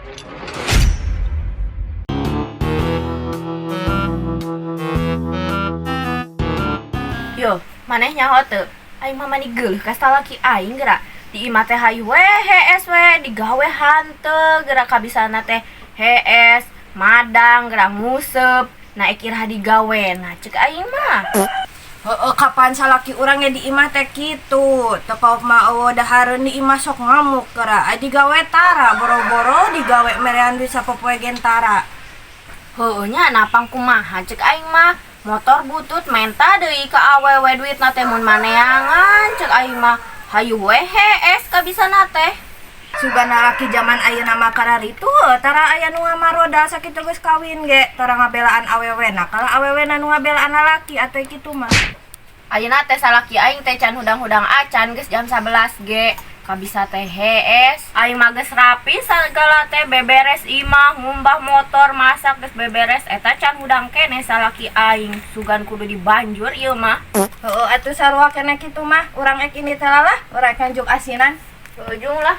Yo, maneh nyaho teu? Aing mah mani geuleuh ka salaki aing geura. Di imah teh hayu we hees we, digawe hanteu geura kabisana teh hees, madang geura nguseup, na ek iraha digawe. Nah, ceuk aing mah. Heeh, kapan salaki urang ge di imah teh kitu. Teu kaop mah eueuh dahareun di imah sok ngamuk geura. Ai digawe tara, boro-boro digawe merean duit sapopoe gen tara. Heueuh nya napang kumaha ceuk aing mah. Motor butut menta deui ka awewe duitna teh mun maneangan ceuk aing mah. Hayu we hees kabisana teh. Sugana laki jaman ayeuna mah kararitu heuh tara aya nu ngamaroda sakitu geus kawin ge tara ngabelaan awewena kalah awewena nu ngabelaan lalaki atuh kitu mah. Ayeuna teh salaki aing teh can hudang-hudang acan geus jam 11 ge. Kabisa teh hees. Aing mah geus rapi sagala teh beberes imah, ngumbah motor, masak geus beberes eta can hudang keneh salaki aing. Sugan kudu dibanjur ieu mah. Heueuh atuh sarua keneh kitu mah urang ek ini teh lah urang ek nganjuk asinan. Ujung lah.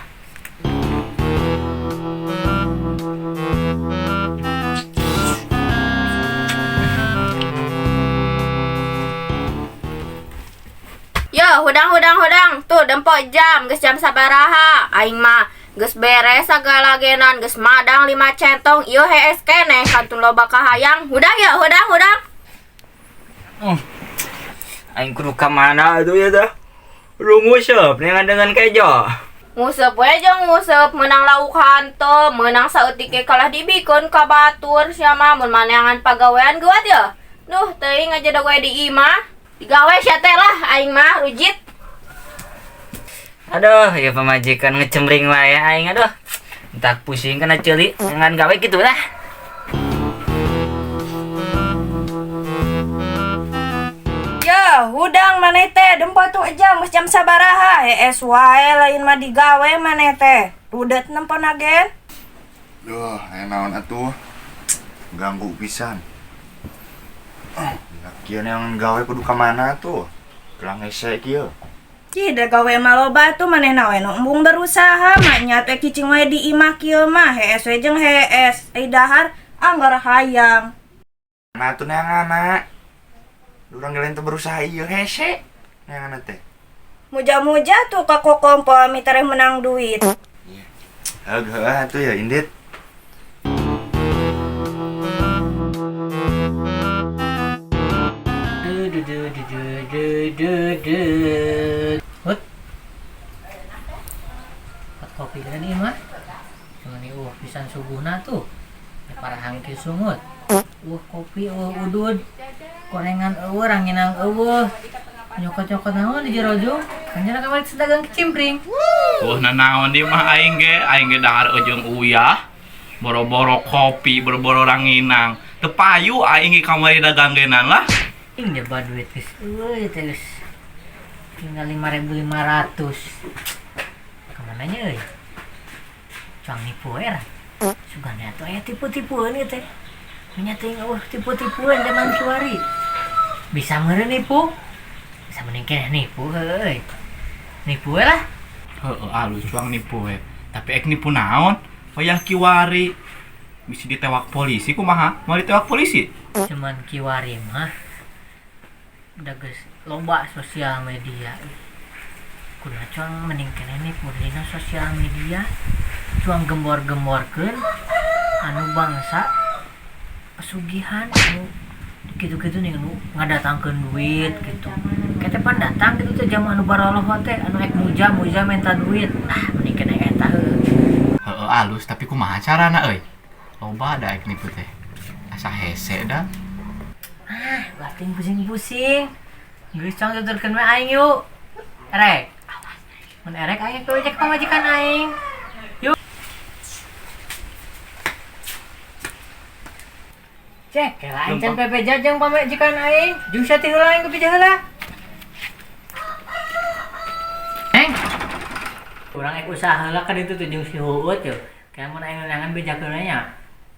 Yo, hudang hudang hudang. Tuh dempok jam, geus jam sabaraha. Aing mah geus beres sagala genan, geus madang 5 centong. Ieu hees keneh kantun loba kahayang. Hudang ya, hudang hudang. Aing kudu ka mana atuh ya teh? Lu nguseup neangan dengan kejo. Nguseup we jeung nguseup meunang lauk hantu, meunang saeutik ge kalah dibikeun ka batur sia mah mun maneangan pagawean geuat ya. Duh, teuing aja da we di imah. Digawe sia teh lah aing mah rujit. Aduh, ya pamajikan ngecemring wae aing aduh. Entak pusing kana ceuli dengan gawe kitu lah. Ya, hudang maneh teh dempo tuh jam geus jam sabaraha hees wae lain mah digawe maneh teh. Rudet nempona gen. Duh, aya naon atuh? Ganggu pisan. Kieu neangan gawe kudu ka mana tuh? Gelang hese kieu. Ih, da gawe mah loba tuh manehna we nu embung berusaha mah nya teh cicing wae di imah kieu mah hees we jeung hees. Ai dahar anggar hayang. Nah tuh neanganna. Urang ge lain teu berusaha ieu hese neanganna teh. Muja-muja tuh ka kokompol mitereh menang duit. Iya. Heug heueuh atuh ya indit. Hut. Pot kopi kan ieu mah. Cuman ieu pisan suguhna tuh. Ya parahang kieu sungut. Kopi udud. Gorengan eueuh, ranginang eueuh. Nyokot-nyokot naon di jero jung. Kanjana kamari dagang kecimpring. Nanaon di mah aing ge dahar ujung uyah. Boro-boro kopi, boro-boro ranginang. Teu payu aing ge kamari dagang genan lah. Ing jaba duit geus eueuh teh geus. Tinggal 5.500. Kamana nya euy? Cuang nipu we lah. Sugana atuh aya tipu-tipueun ieu teh. Nya teh eueuh tipu-tipueun zaman kiwari. Bisa meureun nipu? Bisa mending keneh nipu heueuy. Nipu we lah. Heueuh alus cuang nipu we. Tapi ek nipu naon? Wayah kiwari bisa ditewak polisi kumaha? Mau ditewak polisi? Cuman kiwari mah udah geus loba sosial media. Kuna cuang mending keneh nipu dina sosial media. Cuang gembor-gemborkeun anu bangsa pesugihan anu kitu-kitu nih anu ngadatangkeun duit gitu. Kete pan datang gitu teh jama anu baroloho teh anu ek muja-muja minta duit. Ah mending keneh eta heueuh. Heueuh alus tapi kumaha carana euy? Loba da ek nipu teh. Asa hese da. Ah, bating pusing-pusing. Geus cong tuturkeun we aing yuk. Erek. Awas. Mun erek aing ke ojek pamajikan aing. Yuk. Cek, kela aing can pepeja jeung pamajikan aing. Jeung sia ti heula aing kepeja heula. Neng. Urang ek usaha heula ka ditu tuh jeung si Huut yeuh. Kayak mun aing neangan bejakeun nya.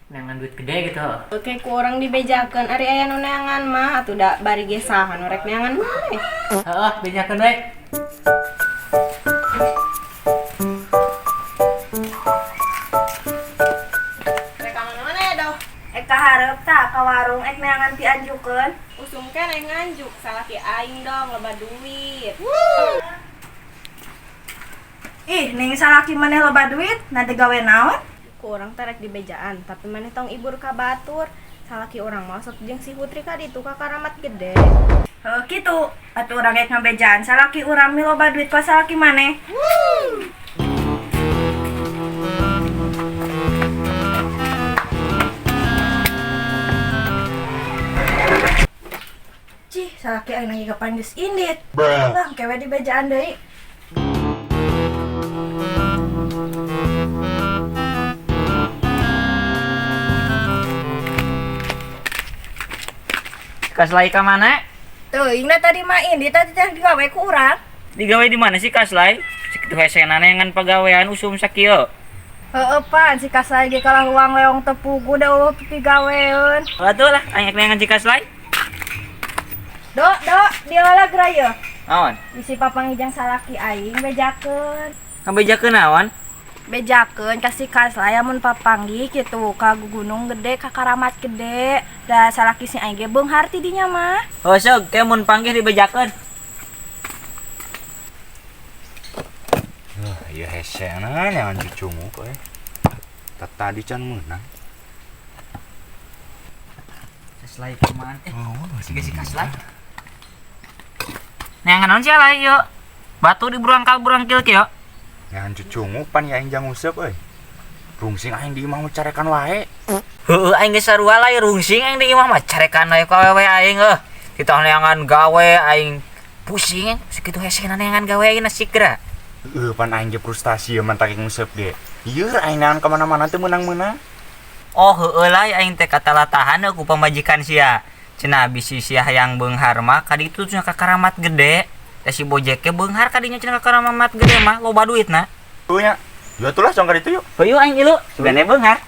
Neangan duit gede gitu. Oke, ku orang dibejakeun ari aya nu neangan mah atuh da bari ge saha nu rek neangan mah. Heeh, bejakeun we. Ek ka hareup tah ka warung ek neangan pianjukeun. Usum keneh nganjuk salaki aing dong loba duit. Ih, ning salaki maneh loba duit, nanti gawe naon? Ku urang teh rek dibejaan, tapi maneh tong ibur ka batur. Salaki urang mah sok jeung si Putri ka ditu ka Karamat Gede. Heuh kitu, atuh urang rek ngabejaan salaki urang mi loba duit ku salaki maneh. Cih, salaki aing lagi kapan geus indit. Lah, kewe dibejaan deui. Kaslai ka mana? Teuing da tadi mah indit tadi teh digawe ku urang. Digawe di mana sih Kaslai? Sakitu hesenana ngan pagawean usum sakieu. Heeh pan, si Kaslai ge kalah luang leong teu pugu da eueuh pigaweun. Atuh lah, aing neangan si Kaslai. Dok, dok, dia lah geura yeuh. Naon? Bisi papanggih salaki aing bejakeun. Kabejakeun naon? Bejakeun ka si Kaslai amun papanggih kitu ka Gunung Gede ka Karamat Gede. Da salaki si aing ge beunghar ti dinya mah. Heuh seug, ke mun panggih dibejakeun. Wah, ieu hesena neangan cucunguk euy. Tadi can meunang. Kaslai kumaha? Oh, Siga si Kaslai. Neangan naon sia lai yeuh? Batu di burangkal-burangkil kieu. Neangan cucunguk pan ya aing jang useup euy. Rungsing aing di imah mah carekan wae. Heueuh aing geus sarua lai rungsing aing di imah mah carekan wae ka awewe aing euh. Kita neangan gawe aing pusing sakitu hesena neangan gawe aing nasik geura. Heueuh pan aing ge frustasi ieu mantak nguseup ge. Ieu aing neangan ka mana-mana teu meunang-meunang. Oh heueuh lai aing teh katalatahan ku pamajikan sia. Cenah bisi sia hayang beunghar mah ka ditu cenah ka Karamat Gede. Teh si Bojek ge beunghar ka dinya cenah ka Karamat Gede mah loba duitna. Heueuh nya. Yo atuh lah song ka ditu yuk. Heueuh aing ilu, sigana beunghar.